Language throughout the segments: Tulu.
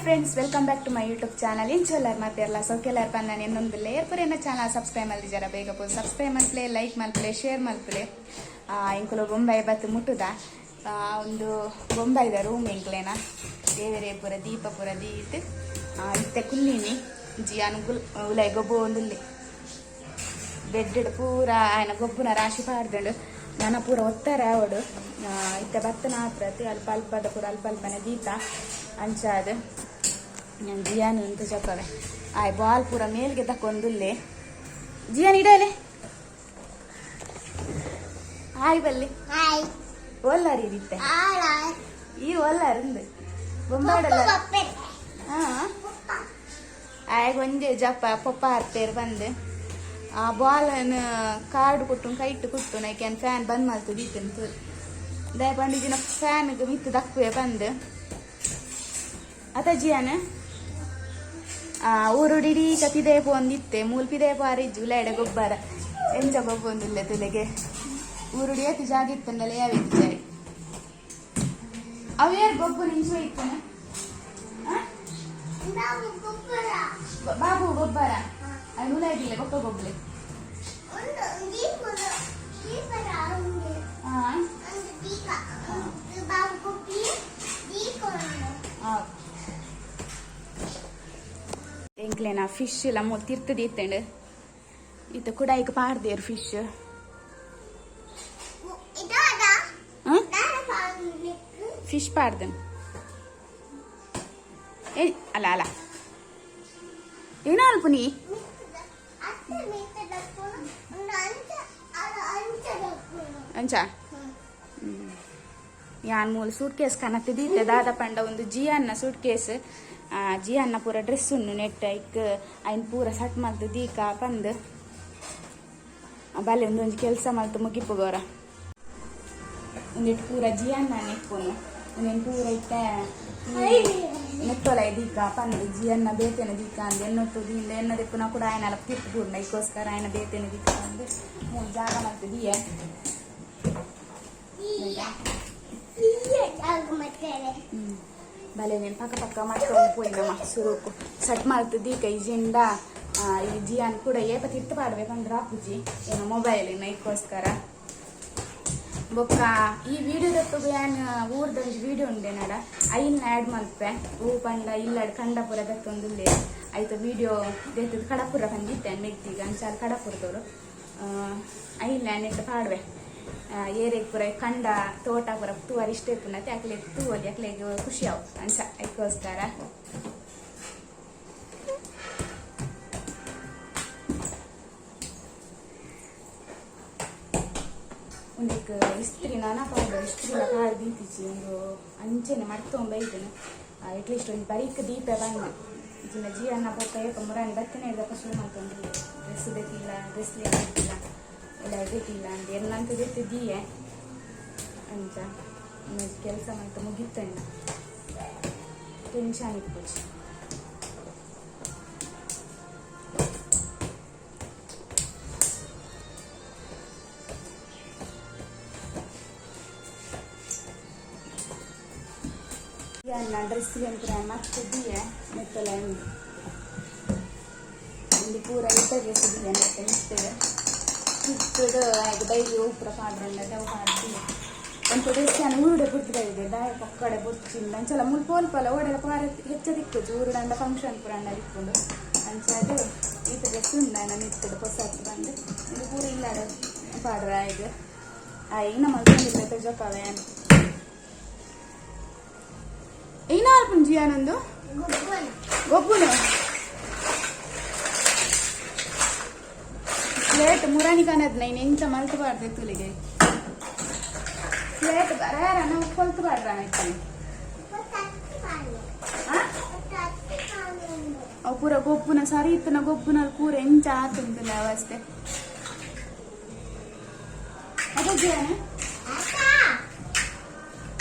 Friends, welcome back to my YouTube channel. ಇಂಚೊಲ್ಲಾರ್ ಮಾತೆರ್ಲ ಸೌಖ್ಯಲಾರ್ ಪನ್ನ ಇನ್ನೊಂದು ಲೇಯರ್ ಪುರ ಎನ್ನ ಚಾನಲ್ ಸಬ್ಸ್ಕ್ರೈಬ್ ಮಲ್ದಿಜಾರ ಬೇಗ ಪೋ ಸಬ್ಸ್ಕ್ರೈಬ್ ಮಲ್ಪಲೆ, ಲೈಕ್ ಮಲ್ಪಲೆ, ಶೇರ್ ಮಲ್ಪಲೆ. ಇಂಕುಲು ಬೊಂಬೈ ಬತ್ತು ಮುಟ್ಟುದ. ಒಂದು ಬೊಂಬೈದ ರೂಮ್ ಇಂಕ್ಲೇನ. ದೇವರೇ ಪುರ ದೀಪ ಪುರ ದೀತ್ ಇತ್ತೆ ಕುಲ್ಲಿನಿ. ಜಿಯಾನ್ ಗುಲ್ ಉಲೈ ಗೊಬ್ಬು ಒಂದುಲ್ಲೆ. ಬೆಡ್ ಪೂರ ಆಯನ ಗೊಬ್ಬುನ ರಾಶಿ ಪಾಡ್ದಂಡು. ನನ ಪೂರ ಒತ್ತಾರೆ ಅವಡು. ಇತ್ತೆ ಬತ್ತನ ಆತ್ರತಿ ಅಲ್ಪ ಅಲ್ಪದ ಪೂರ ಅಲ್ಪ ಅಲ್ಪನೆ ದೀತ. ಅಂಚಾದ್ ನಾನು ಜಿಯಾನ್ ಅಂತ ಜಪವೆ. ಆಯ್ ಬಾಲ್ ಪೂರ ಮೇಲ್ಗೆ ತಕೊಂದುಲ್ಲೆ. ಜಿಯಾನ್, ಇಡಲೆ. ಹಾಯ್ ಬಲ್ಲಿ. ಹಾಯ್. ಓಲ್ಲಾರಿ ಇತ್ತೆ? ಈ ಓಲ್ಲಾರಿಂದು ಬೊಂಬಾಡಲ್ಲ. ಹಾ, ಆಯ್ ಒಂಜೆ ಜಪ ಪೊಪ್ಪ ಹಾರ್ಪೇರ್ ಬಂದು ಆ ಬಾಲನ್ ಕಾರ್ಡ್ ಕುಟ್ಟು ಕೈಟ್ ಕುಟ್ಟು ನೈಕೆ ಫ್ಯಾನ್ ಬಂದ್ ಮಲ್ತು ದೀತಂತು. ದಾಯ ಪಂಡಿಜಿನ ಫ್ಯಾನ್ ಮಿತ್ತು ದಕ್ಕುವೆ ಬಂದು ಅತ ಜಿಯಾನ. ಆ ಊರುಡಿಡೀ ಪಿದೆ ಪೋಂದಿತ್ತೆ. ಮೂಲ್ ಪಿದೆ ಪಾರಿಜ್ಜು. ಉಲಾಯ್ಡ ಗೊಬ್ಬರ ಎಂಚ ಗೊಬ್ಬೊಂದುಲ್ಲೆ ತುಲೆಗೆ. ಊರುಡಿ ಏತ್ ಜಾಗ ಇತ್ತಂಡಲ ಯಾವಿತ್ತು ಜಾಗ ಅವೇರ್ ಗೊಬ್ಬು ನಿಂಚು ಇತ್ತನ. ಬಾಬು ಗೊಬ್ಬರ ಅದು ಉಲಾಯ್ದಿಲ್ಲ ಬೊಕ್ಕ ಗೊಬ್ಬಲೆ. ಹಾ ಹಾ, ಎಂಕ್ಲೇನ ಫಿಶ್ ಎಲ್ಲ ಮೂಲು ತಿರ್ತು ದೀತಂಡು. ಇತ್ತ ಕುಡಾಯಿಗೆ ಪಾಡ್ದೇರು ಫಿಶ್. ಫಿಶ್ ಪಾಡ್ದನ್. ಏ ಅಲ್ಲ ಅಲ್ಲ, ಏನ ಅಲ್ಪುನಿ? ಅಂಚ ಯಾನ್ ಮೂಲು ಸೂಟ್ ಕೇಸ್ ಕನತ್ ದೀತೆ. ದಾದ ಪಂಡ ಒಂದು ಜಿಯಾನ್ನ ಸೂಟ್ ಕೇಸ್, ಜಿಯಾನ್ನ ಪೂರ ಡ್ರೆಸ್ ಉಂಡು ನೆಟ್. ಐಕ್ ಐನ್ ಪೂರ ಸಟ್ ಮಲ್ತು ದೀಕ ಪಂದ್. ಬಲೆ, ಒಂದೊಂಜಿ ಕೆಲಸ ಮಲ್ತು ಮುಗಿಪುಗೋರ. ಒಂದಿಟ್ಟು ಪೂರ ಜಿಯಾನ್ನ ನೆಪ್ಪುನು. ಒಂದೊಂದು ಪೂರ ಇತ್ತೆ ನೆತ್ತೊಲ ದೀಕ ಪಂದ್. ಜಿಯನ್ನ ಬೇತೇನೆ ದೀಕ ಅಂದ್ ಎನ್ನೊಟ್ಟು ದೀಂದ ಎನ್ನ ದೆಪ್ಪುನ ಕೂಡ ಆಯನಲ ತಿರ್ತು ಪೂರ್ಣ. ಐಕೋಸ್ಕರ ಆಯನ ಬೇತೇನೆ ದೀಕ ಪಂದ್ ಮೂಲು ಜಾಗ ಮಲ್ತು ದಿಯೆ. ಬಲೆ, నేను ಪಕ್ಕ ಪಕ್ಕ ಮಾಡ್ಕೊಂಡು ಪೋಯಿನಮ್ಮ. ಸುರುಕು ಸಟ್ ಮಲ್ತು ದೀಕ. ಈ ಜಿಂಡ ಈ ಜಿಯಾನ್ ಕೂಡ ಏಪ ತಿರ್ತು ಪಾಡ್ಬೇಕಂದ್ರೆ ಆಪುಜಿ ಏನೋ ಮೊಬೈಲ್ ಐಕ್ಕೋಸ್ಕರ. ಬೊಕ್ಕ ಈ ವಿಡಿಯೋದೊಟ್ಟುಗು ಯಾನ್ ಊರ್ದ ಒಂಜಿ ವಿಡಿಯೋ ಉಂಡೆ ನಡ ಐನ್ ಆ್ಯಡ್ ಮಲ್ಪೆ. ಹೂ ಪಂಡ ಇಲ್ಲಡ್ ಕಂಡಪುರ ದತ್ತೊಂದುಲ್ಲೆ. ಐತ ವಿಡಿಯೋ ದೇತದ ಕಡಪುರ ಬಂದಿತ್ತೆ ಮೆಗ್ದಿಗ. ಅಂಚಾಲ್ ಕಡಪುರದವರು ಐನ್ ನೆಟ್ ಪಾಡ್ವೆ. ಏರೆಗ್ ಪೂರ ಕಂಡ ತೋಟ ಪೂರ ತೂವರ್ ಇಷ್ಟ ಇಪ್ಪುನತೆ ಅಕ್ಲೆಗ್ ತೂವೊಲಿ, ಅಕ್ಲೆಗ್ ಖುಷಿ ಅವು. ಅಂಚ ಐಕ್ಕೋಸ್ಕರ ಉಂದೆಕ್ ಇಸ್ತ್ರಿ ನಾನ ಪಾಡ್ದು. ಇಸ್ತ್ರಿ ಪಾಡ್ ದೀತಿಚಿ. ಒಂದು ಅಂಚೆನೆ ಮರ್ತೊಂಬ ಇದ್ದೇನೆ. ಅಟ್ಲೀಸ್ಟ್ ಒಂಜಿ ಬರೀಕ್ ದೀಪ ಬಂದು ಇಜಿನ ಜೀವನ ಪೊಕ್ಕ ಏಪ ಮುರಾನಿ ಬತ್ತನೆ ಹಿಡ್ದಪ್ಪ ಶುರು ಮಲ್ತೊಂದು. ಡ್ರೆಸ್ ಬೇಕಿಲ್ಲ, ಡ್ರೆಸ್ ಬೇಕಿಲ್ಲ, ಎಲ್ಲ ಬೇಕಿಲ್ಲ ಅಂದ್ ಎನ್ನಂತ ದೆತ್ತಿ ದೀಯೆ. ಅಂಚ ಕೆಲಸ ಮಂತ ಮುಗಿತ್ತಂಡ ಟೆನ್ಷನ್ ಇಪ್ಪುಜಿ. ಎನ್ನ ಡ್ರೆಸ್ ಪೂರ ಮಸ್ತ್ ದಿಯೆ ಮೆತ್ತಲ ಉಂಡು. ಒಂದು ಪೂರ ಇತ್ತ ಡ್ರೆಸ್ ದಿಯೆ ಮೆತ್ತ ಮಿತ್ತದ ಕಿತ್ತದ. ಆಯ್ತು, ಡೈಲಿ ಪೂರ ಪಾಡ್ರಂಡ ಅವು ಪಾಡ್ದಿಯೆ. ಒಂತೆ ಡ್ರೆಸ್ ಯಾನ್ ಊರುಡೆ ಬುಡ್ದು ಬೈದೆ. ದಾಯ ಪೊಕ್ಕಡೆ ಬೊರ್ಚಿಂದ ಅಂಚಲ ಮುಲ್ಪ ಪೋಲ್ಪಲ ಓಡೆಲ ಪಾರ ಹೆಚ್ಚ ತಿಕ್ಕುಜಿ. ಊರುಡಂಡ ಫಂಕ್ಷನ್ ಪೂರ ಅಂಡ ತಿಕ್ಕುಂಡು. ಅಂಚಾದ್ ಈತ ಡ್ರೆಸ್ ಉಂಡು ಆಯ್ನ ಮಿತ್ತದ ಪೊಸತ್ ಬಂದು. ಇದು ಪೂರ ಇಲ್ಲಡ ಪಾಡ್ರ ಆಯ್ತು. ಆ ಇನ್ನ ಮಲ್ತೊಂದಿಲ್ಲ ತಜಪಾವೆ. ಏನ ಅಲ್ಪುಂಜಿ ಜಿಯಾನೊಂದು ಗೊಬ್ಬುನು ಪ್ಲೇಟ್ ಮುರಾಣಿ ಕಾನದ್ ನೈನ್ ಎಂಚ ಮಲ್ತು ಬಾರ್ದೆ ತುಲಿಗೆ. ಪ್ಲೇಟ್ ಬರಾರ ನಾವು ಕೊಲ್ತು ಬಾರ್ದ ಆಯ್ತು. ಅವು ಪೂರ ಗೊಬ್ಬುನ ಸರಿ ಇತ್ತನ. ಗೊಬ್ಬುನ ಪೂರ ಎಂಚ ಆತುಂಟುಲ್ಲ ಅವಸ್ಥೆ ಅದ ಜಿಯಾನ.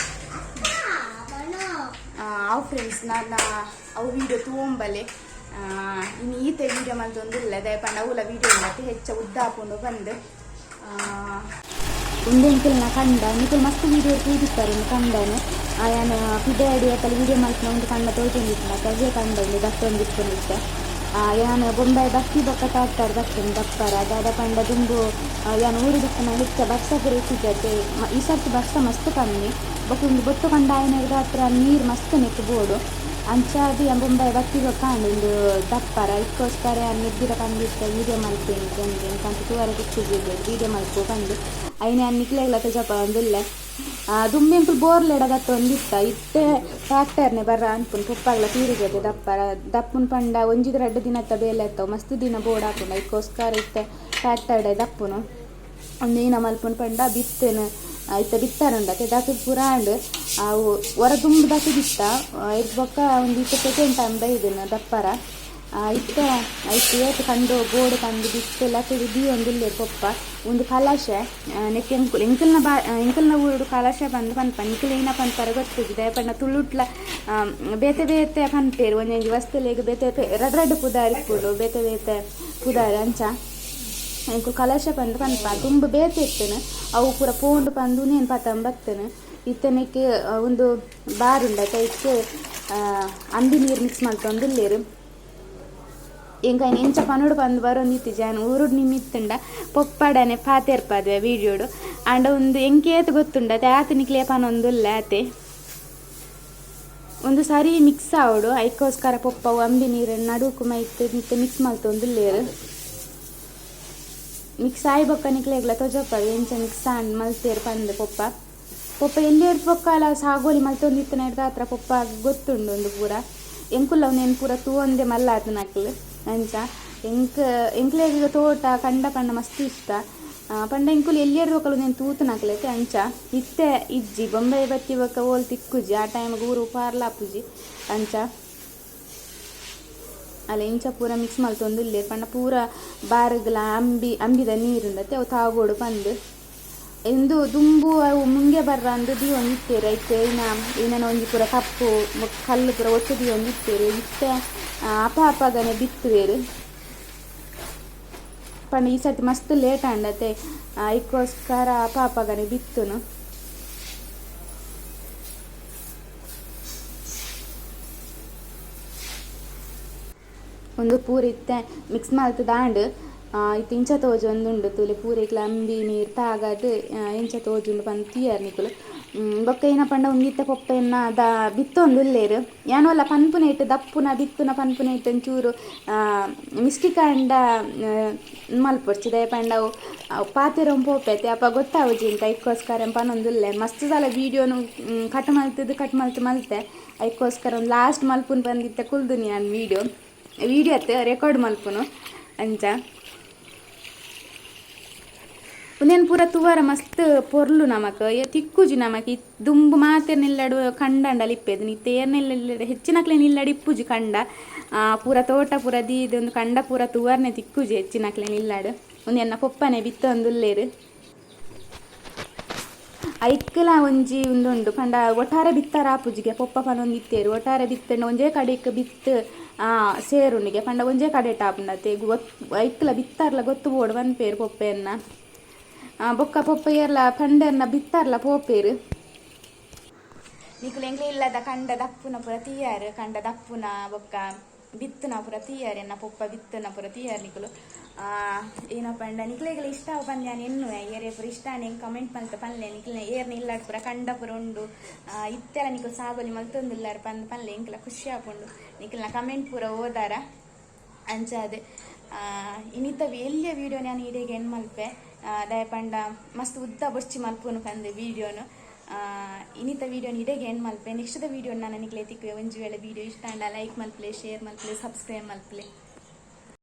ಅವು ಫ್ರೆಂಡ್ಸ್, ನನ್ನ ಅವು ವಿಡಿಯೋ ತೂಂಬಲೆ. ಇನ್ನು ಈತೆ ವಿಡಿಯೋ ಮಲ್ತೊಂದುಲ್ಲ. ದಯಪಂಡ ಅವುಲ ವಿಡಿಯೋ ಮತ್ತೆ ಹೆಚ್ಚ ಉದ್ದ ಹಾಕೊಂಡು ಬಂದು. ಉಂದೆಂಕಲ್ನ ಕಂಡ ನಿಕುಲು ಮಸ್ತ್ ವಿಡಿಯೋ ತೂದಿತ್ತಾರೆ. ಇನ್ನು ಕಂಡನು ಯಾನ್ ಪಿದಾಯ್ಡ್ ಏಪಲ ವೀಡಿಯೋ ಮಲ್ಪುನ ಉಂದು ಕಂಡ ತೋಜೊಂದಿತ್ತಿನ ಅವ್ವೇ ಕಂಡ ಉಂದು ದತ್ತೊಂದಿಪ್ಪುನು ಇತ್ತೆ. ಯಾನ್ ಬೊಂಬೈ ಬತ್ತಿ ಬೊಕ್ಕ ಟ್ಯಾಕ್ಟರ್ ಬತ್ತಿನ ದಪ್ಪರ ದಾದ ಪಂಡ ದುಂಬು ಯಾನ್ ಊರುಡು ಇಪ್ಪುನ ಹೆಚ್ಚ ಬರ್ಸ ಪೂರ ಇತ್ತಿಜತೆ. ಈ ಸರ್ತಿ ಬರ್ಸ ಮಸ್ತ್ ಕಮ್ಮಿ ಬೊಕ್ಕ ಉಂದು ಬೊಟ್ಟು ಕಂಡ ಆಯಿನೆಡ್ದಾತ್ರ ನೀರು ಮಸ್ತ್ ನೆಕ್ಕ್ ಬೋಡು. ಅಂಚಾದ್ ಯಾನ್ ಬೊಂಬೈ ಬತ್ತಿ ಬೊಕ್ಕ ಆಂಡ್ ಉಂದು ದಪ್ಪರ. ಐಕ್ಕೋಸ್ಕರ ಯಾನ್ ಮೆಗ್ದಿಡ ಪಂದಿತ್ತೆ ವೀಡಿಯೋ ಮಲ್ಪು ಎಂಕ್ ಎಂಕ್ ತೂವರೆ ತಿಕ್ಕುಜಿ ವೀಡಿಯೋ ಮಲ್ಪು ಪಂದ್. ಐನ್ ಯಾನ್ ನಿಕ್ಲೆಗ್ಲ ತೋಜಪಾವೊಂದುಲ್ಲೆ. ದುಂಬು ಎಂಕುಲು ಬೋರ್ಲೆಡ ದತ್ತೊಂದಿತ್ತ, ಇತ್ತೆ ಟ್ಯಾಕ್ಟರ್ನೆ ಬರ್ರ ಅನ್ಪುನು ಪೊಪ್ಪಗ್ಲ ತೀರುಜತೆ ದಪ್ಪರ. ದಪ್ಪುನು ಪಂಡ ಒಂಜಿ ರಡ್ಡ್ ದಿನತ್ತ ಬೇಲೆ ಅತ್ತವು, ಮಸ್ತ್ ದಿನ ಬೋಡಾಪುಂಡು. ಐಕ್ಕೋಸ್ಕರ ಇತ್ತೆ ಟ್ಯಾಕ್ಟರ್ಡೆ ದಪ್ಪುನು. ಉಂದು ಈನ ಮಲ್ಪುನು ಪಂಡ ಬಿತ್ತುನು ಇತ್ತೆ ಬಿತ್ತರ ಉಂಡತೆ ದತ್ತುದು ಪೂರ ಆಂಡ್. ಅವು ಒರ ದುಂಬು ದತ್ತುದಿತ್ತ, ಐರ್ದ್ ಬೊಕ್ಕ ಉಂದು ಇತ್ತೆ ಸೆಕೆಂಡ್ ಟೈಮ್ ಬೈದುನು ದಪ್ಪರ. ಇತ್ತೆ ಐಕ್ ಏತ್ ಕಂಡು ಬೋಡು ಪಂದ್ ಬಿತ್ತ್ ಲತ್ತುದು ದೀವೊಂದುಲ್ಲೆರ್ ಪೊಪ್ಪ. ಉಂದು ಕಲಶೆ ನೆಕ್ಕ್ ಎಂಕುಲು ಎಂಕಲ್ನ ಬಾ ಎಂಕಲ್ನ ಊರುಡು ಕಲಶೆ ಪಂದ್ ಪನ್ಪ, ನಿಕುಲು ಏನ ಪನ್ಪರ ಗೊತ್ತಿಜ್ಜಿ. ದಾಯೆ ಪಂಡ ತುಳುಟ್ಲ ಬೇತೆ ಬೇತೆ ಪನ್ಪೆರ್, ಒಂಜೊಂಜಿ ವಸ್ತುಲೆಗ್ ಬೇತೆ ರಡ್ಡ್ ರಡ್ಡ್ ಪುದರ್ ಇಪ್ಪುಂಡು, ಬೇತೆ ಬೇತೆ ಪುದರ್. ಅಂಚ ಎಂಕುಲು ಕಲಶ ಪಂದ್ ಪನ್ಪ. ದುಂಬು ಬೇತೆ ಇತ್ತುನು, ಅವು ಪೂರ ಪೋಂಡು ಪಂದ್ ಉಂದೆನ್ ಪತೊಂದು ಬತ್ತುನು. ಇತ್ತೆ ನೆಕ್ಕ್ ಉಂದು ಬಾರ್ ಉಂಡತೆ ಐಕ್ ಅಂಬಿ ನೀರು ಮಿಕ್ಸ್ ಮಲ್ತೊಂದುಲ್ಲೆರ್. ಎಂಕ್ ಐನ್ ಎಂಚ ಪನೊಡು ಪಂದ್ ಬರೊಂದಿತ್ತಿಜಿ. ಯಾನ್ ಊರುಡು ನಿಮಿತ್ತುಂಡ ಪೊಪ್ಪಡನೆ ಪಾತೆರ್ಪದೆ ವೀಡಿಯೋಡು, ಆಂಡ ಉಂದು ಎಂಕ್ ಏತ್ ಗೊತ್ತುಂಡತೆ ಆತ್ ನಿಕ್ಲೆ ಪನೊಂದುಲ್ಲೆ ಆತೆ. ಉಂದು ಸರಿ ಮಿಕ್ಸ್ ಆವೊಡು, ಐಕ್ಕೋಸ್ಕರ ಪೊಪ್ಪವು ಅಂಬಿ ನೀರನ್ನು ನಡುಕು ಮೈತ್ ಇತ್ತೆ ಮಿಕ್ಸ್ ಮಲ್ತೊಂದುಲ್ಲೆರ್. ಮಿಕ್ಸ್ ಆಯಿ ಬೊಕ್ಕ ನಿಕ್ಲೆಗ್ಲ ತೋಜಪ್ಪವೆ ಎಂಚ ಮಿಕ್ಸ್ ಆಂಡ್ ಮಲ್ತೆರ್ ಪಂದ್. ಪೊಪ್ಪ ಪೊಪ್ಪ ಎಲ್ಲಿ ಬೊಕ್ಕಲ ಸಾಗೋಲಿ ಮಲ್ತೊಂದಿತ್ತಿನೆಡ್ದಾತ್ರ ಪೊಪ್ಪ ಗೊತ್ತುಂಡು ಉಂದು ಪೂರ. ಎಂಕುಲ ಉಂದೆನ್ ಪೂರ ತೂವೊಂದೆ ಮಲ್ಲಾತನಕ್ಲು. ಅಂಚ ಎಂಕ್ ಎಂಕ್ಲೆಗ್ ತೋಟ ಕಂಡ ಪಂಡ ಮಸ್ತ್ ಇಷ್ಟ. ಪಂಡ ಎಂಕುಲು ಎಲ್ಯೆರ್ದ್ ಬೊಕ್ಕಲ ಉಂದೆನ್ ತೂತುನಕ್ಲೆತೆ. ಅಂಚ ಇತ್ತೆ ಇಜ್ಜಿ, ಬೊಂಬೈ ಬತ್ತಿ ಬೊಕ್ಕ ಓಲ್ ತಿಕ್ಕುಜಿ, ಆ ಟೈಮ್ಗ್ ಊರು ಪಾರ್ಲ ಆಪುಜಿ. ಅಂಚ ಅಲ್ಲ ಇಂಚ ಪೂರ ಮಿಕ್ಸ್ ಮಲ್ತೊಂದುಲ್ಲೆರ್ ಪಂಡ ಪೂರ ಬಾರುಗ್ಲ ಅಂಬಿ ಅಂಬಿದ ನೀರುಂಡತೆ ಅವು ತಾಗೋಡು ಪಂದ್. ಇಂದು ದುಂಬು ಅವು ಮುಂಗೆ ಬರ್ರ ಅಂದ್ ದೀವೊಂದಿತ್ತೆರ್. ಐಕ್ ಇನ ಏನನ ಒಂಜಿ ಪೂರ ಕಪ್ಪು ಬೊಕ್ಕ ಕಲ್ಲು ಪೂರ ಒಟ್ಟು ದೀವೊಂದಿತ್ತೆರ್. ಇತ್ತೆ ಅಪ ಅಪಗನೆ ಬಿತ್ತುವೆರ್. ಪಂಡ ಈ ಸರ್ತಿ ಮಸ್ತ್ ಲೇಟ್ ಆಂಡತೆ, ಐಕ್ಕೋಸ್ಕರ ಅಪ ಅಪಗನೆ ಬಿತ್ತುನು. ಉಂದು ಪೂರ ಇತ್ತೆ ಮಿಕ್ಸ್ ಮಲ್ತುದಾಂಡ್. ಇತ್ತೆ ಇಂಚ ತೋಜೊಂದುಂಡು ತೂಲೆ, ಪೂರೆಗ್ಲ ಅಂಬಿ ನೀರು ತಾಗದ್ ಇಂಚ ತೋಜುಂಡು ಪಂದ್ ತೂಯರ್ ನಿಕುಲು. ಬೊಕ್ಕ ಏನ ಪಂಡ ಉಂದು ಇತ್ತೆ ಪೊಪ್ಪ ಎನ್ನ ದ ಬಿತ್ತೊಂದುಲ್ಲೆರ್. ಯಾನ್ ಪನ್ಪುನೇಟ್ ದಪ್ಪುನ ಬಿತ್ತುನ ಪನ್ಪುನೇಟ್ ಒಂಚೂರು ಮಿಸ್ಟೇಕ್ ಆಂಡ ಮಲ್ಪೊಡ್ಚಿ, ದಾಯೆ ಪಂಡ ಅವು ಪಾತೆರೊಂದು ಪೋಪೆತೆ ಅಪ ಗೊತ್ತಾವುಜಿ ಎಂಕ್. ಐಕ್ಕೋಸ್ಕರ ಪನೊಂದುಲ್ಲೆ. ಮಸ್ತ್ ಸಲ ವೀಡಿಯೋನು ಕಟ್ ಮಲ್ತುದು ಕಟ್ ಮಲ್ತ್ ಮಲ್ತೆ, ಐಕ್ಕೋಸ್ಕರ ಒಂದು ಲಾಸ್ಟ್ ಮಲ್ಪುನು ಪಂದಿತ್ತೆ ಕುಲ್ದುನಿ ಯಾನ್ ವೀಡಿಯೋ ವೀಡಿಯೋ ಅತ್ತೆ ರೆಕಾರ್ಡ್ ಮಲ್ಪುನು. ಅಂಚ ಉಂದೆನ್ ಪೂರ ತೂವರ ಮಸ್ತ್ ಪೊರ್ಲು ನಮಕ್ ತಿಕ್ಕುಜಿ ನಮಕ್. ದುಂಬು ಮಾತೆರ್ ನಿಲ್ಲಡು ಕಂಡಂಡಲ ಇಪ್ಪೆದ್, ಇತ್ತೆ ಏರ್ನೆಲ್ಲ ಹೆಚ್ಚಿನಕ್ಲೆ ನಿಲ್ಲಡ್ ಇಪ್ಪುಜಿ ಕಂಡ. ಪೂರ ತೋಟ ಪೂರ ದೀದ್ ಒಂದು ಕಂಡ ಪೂರ ತೂವರ್ನೆ ತಿಕ್ಕುಜಿ ಹೆಚ್ಚಿನಕ್ಲೆ ನಿಲ್ಲಡ್. ಉಂದೆನ್ನ ಪೊಪ್ಪನೆ ಬಿತ್ತೊಂದುಲ್ಲೆರ್. ಐಕ್ಲ ಒಂಜಿ ಉಂದುಂಡು ಪಂಡ ಒಟ್ಟಾರೆ ಬಿತ್ತರ ಆಪುಜಿಗೆ ಪೊಪ್ಪ ಪನೊಂದಿತ್ತೆರ್. ಒಟ್ಟಾರೆ ಬಿತ್ತಂಡ ಒಂಜೇ ಕಡೆಕ್ ಬಿತ್ತು ಸೇರುಂಡಿಗೆ, ಪಂಡ ಒಂಜೇ ಕಡೆಟ್ ಆಪುಂಡತೆ. ಐಕ್ಲ ಬಿತ್ತಾರ್ಲ ಗೊತ್ತು ಬೋಡು ಪನ್ಪೇರ್ ಪೊಪ್ಪೆನ್ನ. ಬೊಕ್ಕ ಪೊಪ್ಪ ಏರ್ಲ ಪಂಡೆರ್ನ ಬಿತ್ತಾರ್ಲ ಪೋಪೇರ್. ನಿಕುಲು ಎಂಕ್ಲೆ ಇಲ್ಲದ ಕಂಡ ದಪ್ಪುನ ಪೂರ ತೂಯರ್, ಕಂಡ ದಪ್ಪುನ ಬೊಕ್ಕ ಬಿತ್ತುನ ಪೂರ ತೂಯರ್, ಎನ್ನ ಪೊಪ್ಪ ಬಿತ್ತುನ ಪೂರ ತೂಯರ್ ನಿಕುಲು. ಏನ ಪಂಡ ನಿಕ್ಲೆಗ್ಲ ಇಷ್ಟ ಆವು ಪಂದ್ ಯಾನ್ ಎನ್ನುವೆ. ಏರೇ ಪೂರ ಇಷ್ಟ ಆಂಡ ಎಂಕ್ ಕಮೆಂಟ್ ಮಲ್ತ್ ಪನ್ಲೆ. ನಿಕ್ಲೆನ ಏರ್ನ ಇಲ್ಲಡ್ ಪೂರ ಕಂಡ ಪೂರ ಉಂಡು, ಇತ್ತೆಲ ನಿಕುಲು ಸಾಗೋಲಿ ಮಲ್ತೊಂದುಲ್ಲರ್ ಪಂದ್ ಪನ್ಲೆ, ಎಂಕ್ಲ ಖುಷಿ ಆಪುಂಡು ನಿಕ್ಲೆನ ಕಮೆಂಟ್ ಪೂರ ಓದಾರ. ಅಂಚಾದ್ ಇನಿತ ಎಲ್ಯ ವೀಡಿಯೋನ ಯಾನ್ ಇಡೆಗ್ ಎಂಡ್ ಮಲ್ಪೆ, ದಾಯೆ ಪಂಡ ಮಸ್ತ್ ಉದ್ದ ಬೊರ್ಚಿ ಮಲ್ಪುನು ಪಂದ್ ವೀಡಿಯೋನು. ಇನಿತ ವೀಡಿಯೋನ ಇಡೆಗ್ ಎಂಡ್ ಮಲ್ಪೆ. ನೆಕ್ಸ್ಟ್ ದ ವೀಡಿಯೋ ನಾನು ನಿಕ್ಲೆ ತಿಕ್ಕುವೆ. ಒಂಜಿ ವೇಳೆ ವೀಡಿಯೋ ಇಷ್ಟ ಆಂಡ ಲೈಕ್ ಮಲ್ಪಲೆ, ಶೇರ್ ಮಲ್ಪಲೆ, ಸಬ್ಸ್ಕ್ರೈಬ್ ಮಲ್ಪಲೆ.